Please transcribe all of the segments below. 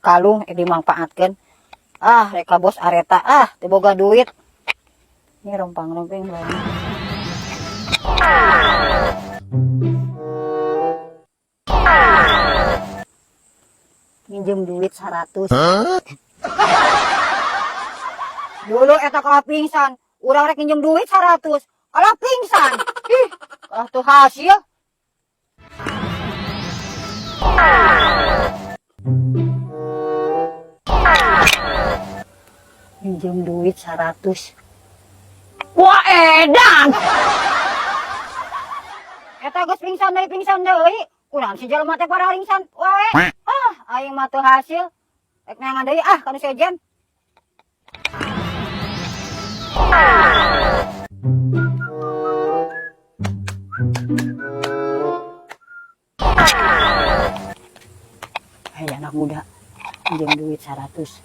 kalung dimanfaatkeun. Ah, rek ka bos areta ah, teu boga duit. Ini rompang-romping banget. Minjem duit 100. Dulu eta kalah pingsan, urang rek minjem duit 100, kalah pingsan. Ih, kalah tuh hasil. Minjem duit 100. Wah, edan. Eta geus pingsan deui. Kunaon si jelema teh pararingsan wae. Ah, aing mah teu hasil. Rek neangan deui ah kana sejen. Hei anak muda, pinjam duit 100.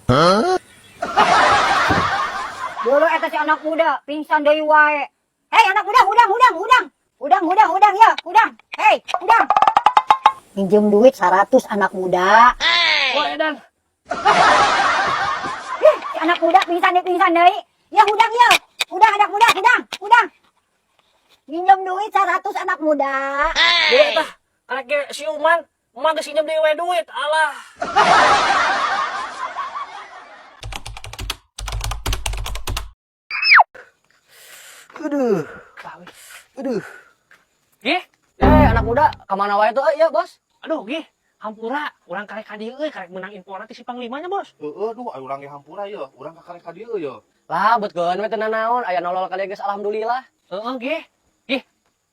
Dulu eta si anak muda pingsan deui wae. Hei anak muda, hudang, hudang, hudang. Hudang, hudang, hudang ya, hudang. Hei, hudang. Minjem duit 100 anak muda. Wah, edan. Ih, si anak muda pingsan deui. Ya hudang ya. Hudang anak muda, hudang, hudang. Minjem duit 100 anak muda. Dulu eta karek ge siuman, mah geus injem deui we duit. Alah. Aduh. Aduh. Gih, Anak muda, kemana wae tuh ya, Bos? Aduh, gih. Hampura, urang karek ka dieu euy, karek menang infona ti si panglimanya, Bos. Heeh, duh, ayo urang ge hampura ye, urang ka karek ka dieu ye. Lah, beutkeun we teu nanaon, aya nolol kali geus alhamdulillah. Heeh, gih. Gih.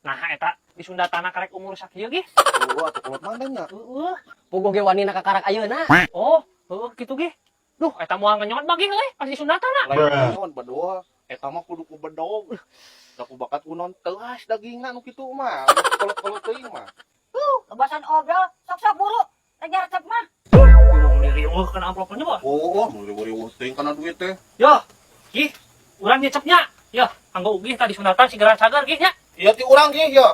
Nah, eta di Sunda tanah karek umur sakieu gih. Heeh, atuh kolot mana nya? Heeh. Puguh ge wanina ka karak ayeuna. Oh, heeh kitu gih. Duh, eta moal ngenyot mah gih euy, pas di Sunda tanah. Lain naon bedoa, eta mah kudu ku bedog. Da ku bakat ku non teuas dagingna nu kitu mah, kolot-kolot teuing mah. Kebasan obrol, sok-sok buru. Rek nyarecep mah. Kudu diriweuh kana amplopnya, Bos. Oh, mun riweuh-riweuh teuing kana duit teh. Yo, gih, urang nyecepnya. Yo, anggo ugih tadi sunatan sigera cager gih nya. Iya ti urang gih ye.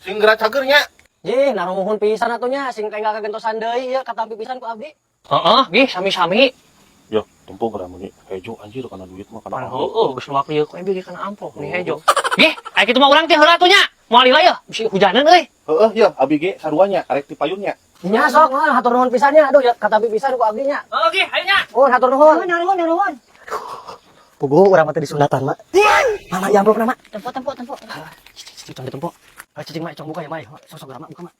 Sing geura cager nya. Jih, naruhun pisan atuh nya, sing teh kagentosan deui ieu katampi pisan ku abdi. Heeh, gih sami-sami. Ya, tempo geura meuni hejo anjir kana duit mah kana. Pan heueuh geus luak lieu ku ebi ge kana amplop nih hejo. Gih, aya kitu mah urang teh heula atuh nya. Moal lila yeuh, bisi hujaneun euy. Heeh, ya, abi ge sarua nya, arek ti payun nya. Nya sok, hatur nuhun pisan nya. Aduh, ya katampi pisan ku abdi nya. Heeh, gih, ayo nya. Oh, hatur nuhun. Nuhun, nuhun, nuhun. Puguh urang mah teh disunatan, Mak. Mama ya amplopna, Mak. Tempo, tempo, tempo. Cicing tong ditempo. Ah, cicing mah cong buka ya, Mak. Sok-sok geura, Mak, buka, Mak.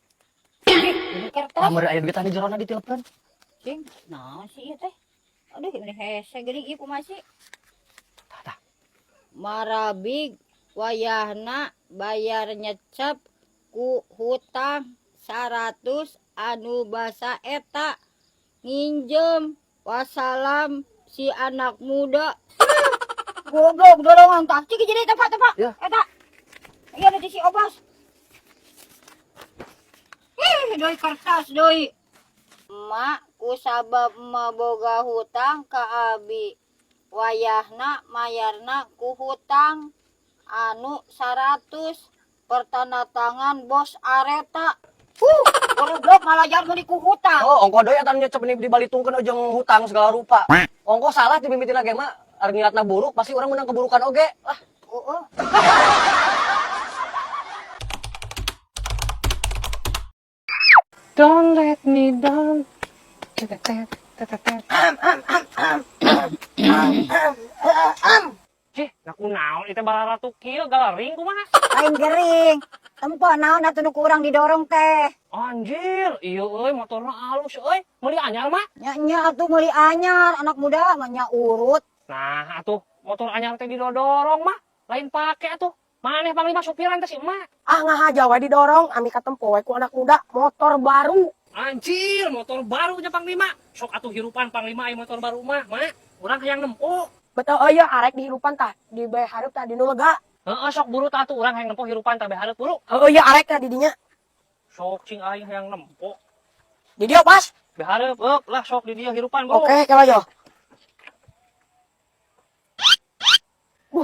Ini kertas. Lamun aya duitan di jerona ditilepkeun. Cing, naon sih ieu teh? Aduh, ini hese geuning ieu kumaha sih? Tah, tah. Marabig wayahna bayar nyecep ku hutang 100 anu basa eta nginjem wassalam si anak muda. Goblok dorongan tah. Cik jadi tempat tempat. Ya. Eta. Iya ada di si obas. Ih, doi kertas doi. Mak kusabab maboga hutang ka abi. Wayahna mayarna ku hutang anu 100 pertanda tangan bos areta. Goblok malah jar meuli ku hutang. Oh, ongko deui eta nyecep ini dibalitungkeun jeung hutang segala rupa. Ongko salah ti mimitina ge mah, ari niatna buruk pasti urang menang keburukan oge. Lah, heeh. Don't let me down. Cih, naku naon itu balaratu kieu galaring kumaha? Lain gering. Tempo naon atuh nu ku urang didorong teh. Anjir, iya euy motorna alus euy. Meuli anyar mah? Nya nya atuh meuli anyar, anak muda mah nya urut. Nah, atuh motor anyar teh didorong mah, lain pake atuh. Maneh panglima supiran teh si emak. Ah ngahaja we didorong, ami katempo we ku anak muda motor baru. Anjir, motor baru nya panglima. Sok atuh hirupan panglima aya motor baru mah, mak. Urang hayang nempo. Betul euy arek dihirupan tah, di bae hareup tah di nu lega. Heeh, sok buru tah atuh urang hayang nempo hirupan tah bae hareup buru. Heueuh ya arek tah di dinya. Sok cing aing hayang nempo. Di dieu pas. Bae hareup euk lah sok di dieu hirupan buru. Oke, kalau yo.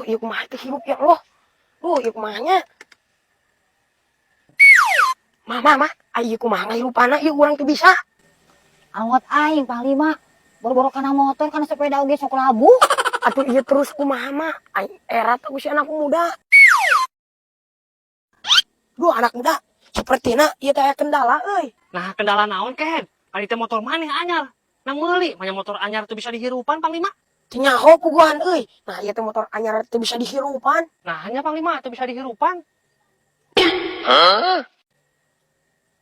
Ieu kumaha teh hirup ya Allah. Ieu kumaha nya? Mah, mah, mah, ai ieu kumaha ngahirupana ieu urang teu bisa. Anggot aing Panglima. Boro-boro kana motor, kana sepeda oge sok labuh. Atuh ieu terus kumaha mah? Aing era ku si anak muda. Duh, anak muda, sepertina ieu teh aya kendala euy. Nah, kendala naon, Ken? Kali teh motor maneh anyar. Nang meuli, manya motor anyar tuh bisa dihirupan, Panglima. Teu nyaho puguhan euy. Nah, ieu teh motor anyar teu bisa dihirupan. Nah, hanya Panglima tuh bisa dihirupan.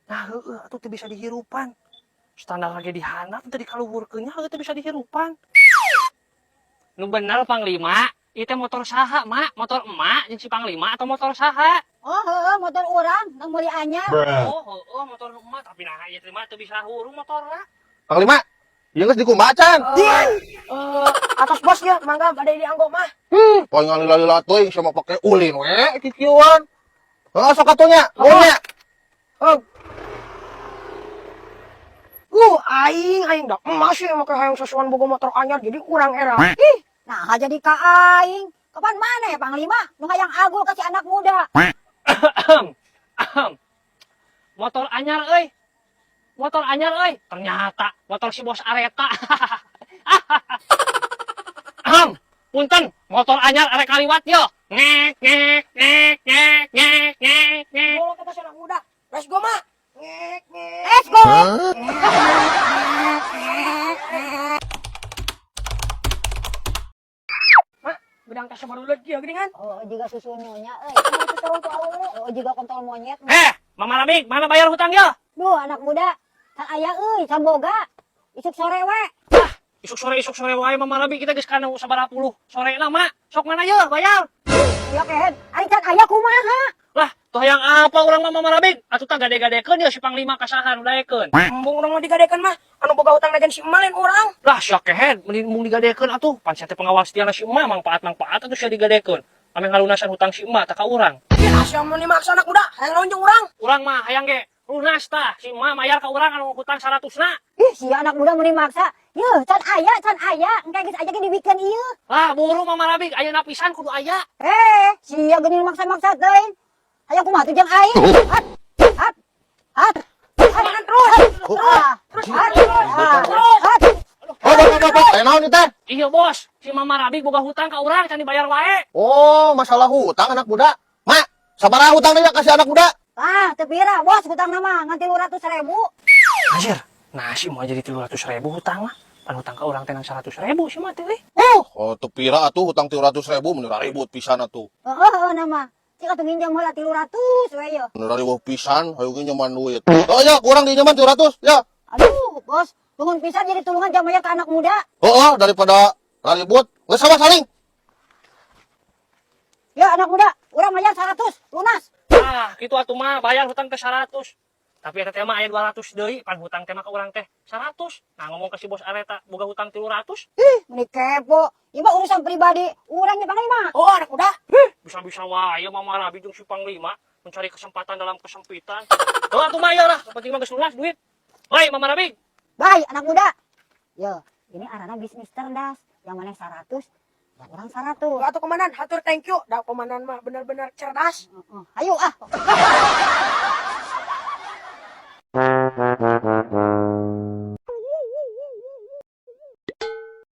Nah, heueuh atuh teu bisa dihirupan. Standar lagi dihandap teu dikaluhurkeun nya teu bisa dihirupan. Nu bener Panglima, ieu teh motor saha, Mak? Motor emak jeung si Panglima atau motor saha? Oh, heeh, motor urang nang meuli anyar. Oh, heeh, motor emak, tapi nah ieu teh mah teu bisa hurung motorna. Panglima, ieu geus dikumaha can? Eh, atos bos ya, mangga bade dianggo mah. Poe ngalila-lila teuing sama pake ulin we kikieuan. Heeh, sok atuh nya, nuhun nya. Oh. Aing aing dah emas ya make hayang sesuan boga motor anyar jadi kurang era. Ih, nah jadi ka aing. Kapan mana ya Panglima? Nu hayang agul ka si anak muda. Ahem. Ahem. Motor anyar euy. Motor anyar euy. Ternyata motor si bos Areta. Ahem. Punten, motor anyar arek kaliwat yo. Ngek ngek ngek ngek ngek ngek ngek. Boleh kata si anak muda. Let's go mah. Ngek ngek. Let's go. Mah, bedang tas baru lagi ya geuningan. Oh, juga susu nyonya euy. Kamu itu terus tuh. Oh, juga kontol monyet. Eh, Mama Ramik, mana bayar hutang yo? Duh, anak muda. Can aya euy, can boga. Isuk sore we. Isuk sore wae Mama Ramik, kita geus kana sabaraha puluh sore na, Mak. Sok mana yo bayar? Ya kehed, ari can aya kumaha? Lah, tuh hayang apa urang mah Mama Ramik? Atuh tah gade-gadekeun ya si Panglima ka saha nu daekeun. Embung urang mah digadekeun mah. Anu boga hutang dagan si emak lain urang. Lah sia kehed, mending mung digadekeun atuh. Pan sia teh pengawal setia si emak, mangpaat-mangpaat atuh sia digadekeun. Ame ngalunasan hutang si emak tah ka urang. Ya sia mun dimaksa anak muda, hayang naon jeung urang. Urang mah hayang ge lunas tah, si emak mayar ka urang anu hutang 100 na. Ih, si anak muda mun dimaksa. Yeuh, can aya, can aya. Engke geus aya ge dibikeun ieu. Lah buru Mama Rabik, ayeuna pisan kudu aya. Eh, sia geuning maksa-maksa teuing. Hayang kumaha tuh jeung aing? Hat, hat, hat. Makan terus. Ah, Terus hat, terus. ah, hat. Oh, bapak, bapak, aya naon ieu teh? Iya bos, si Mama Rabik boga hutang ka urang can dibayar wae. Oh, masalah hutang anak muda. Mak, sabaraha hutang deui kasih anak muda? Ah, teu pira bos hutang nama ngan 300.000. Anjir, nah si mau jadi 300.000 hutang mah. Pan hutang ka urang teh nang 100.000 si mah teh. Oh, teu pira atuh hutang 300.000 mun ribut pisan atuh. Heeh, heeh nama. Cik atuh nginjem heula 300 we ye. Mun riweuh pisan, hayu ge nyaman duit. Oh ya, kurang di nyaman 300 ya. Aduh, bos, tungguin pisan jadi tulungan jam bayar ke anak muda. Oh, daripada ribut, geus sama saling. Ya anak muda, urang bayar 100, lunas. Ah, gitu atuh mah bayar hutang ke 100. Tapi eta teh mah aya 200 deui, pan hutang teh mah ka urang teh 100. Nah, ngomong ke si bos Areta boga hutang 300. Ih, meni kepo. Ieu mah urusan pribadi, urang nya Panglima. Oh, anak muda. Bisa-bisa wae Mama Rabi jeung si Panglima mencari kesempatan dalam kesempitan. Tuh atuh mah lah, yang penting mah geus lunas duit. Hoi Mama Rabi. Bye anak muda. Yo, ini arana bisnis cerdas. Yang mana 100, ya urang 100. Atuh komandan, hatur thank you. Da komandan mah benar-benar cerdas. Heeh. Ayo ah.